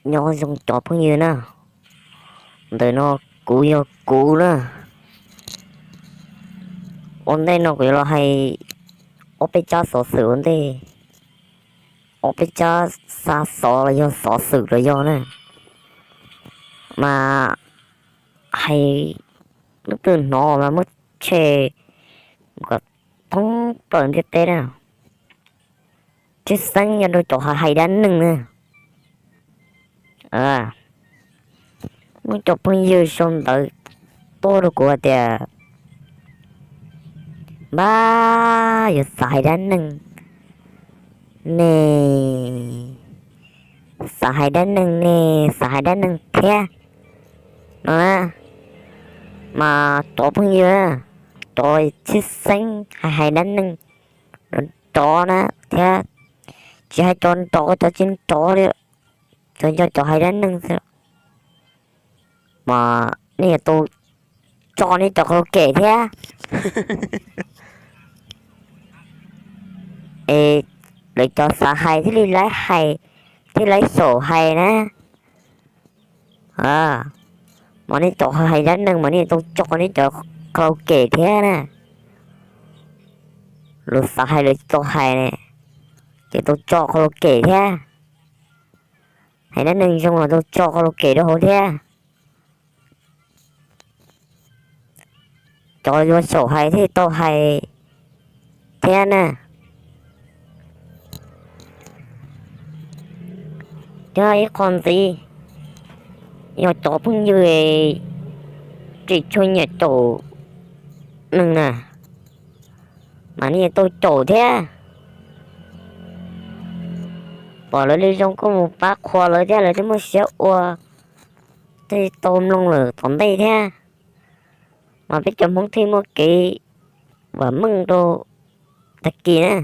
Nyob zoo cov phooj ywg na, ntawm no kuv yog kuv na. Ua ntej no kuv yuav los hais ob peb tsab xov xwm ua ntej, ob peb tsab xa xov los yog xov xwm los yog na, mas hais lub twg hnov mas muab tshem kom thoob plaws ntiaj teb na. Tshwj xeeb nyob rau cov hais dab neeg na. Muaj cov phooj ywg sau ntawv tuaj rau kuv hais tias, npab, yuav xav hais dab neeg ne, xav hais dab neeg ne, xav hais dab neeg thiab no na. Mas cov phooj ywg na, cov tshwj xeeb hais hais dab neeg nrov na thiab, tsis hais cov nrov cov tsis nrov li, tsuas yog cov hais dab neeg xwb, mas nej yuav tau tso nej cov karaoke thiab. Es lawv cov xav hais thiaj li laib hais, thiaj laib xyaum hais na. Mas nej cov hais dab neeg mas nej yuav tau tso nej cov karaoke thiab na. Lawv xav hais lawv tsis tau hais ne, ces tau tso karaoke thiab. Hais dab neeg zoo los tau tso karaoke rau hauv thiab. Cov yuav xyaum hais thiaj tau hais thiab na. Thiab ib qho ntxiv, yog cov phooj ywg tsis tshua nyiam caum neeg na, mas nej yuav tau caum thiab. Pom lawv li zoo kuj mus pab qhuas lawv thiab, lawv thiaj muaj siab ua, thiaj tau mloog lawm tom ntej thiab. Mas peb cov Hmoob thiaj muaj kev vam meej rau tag kis na.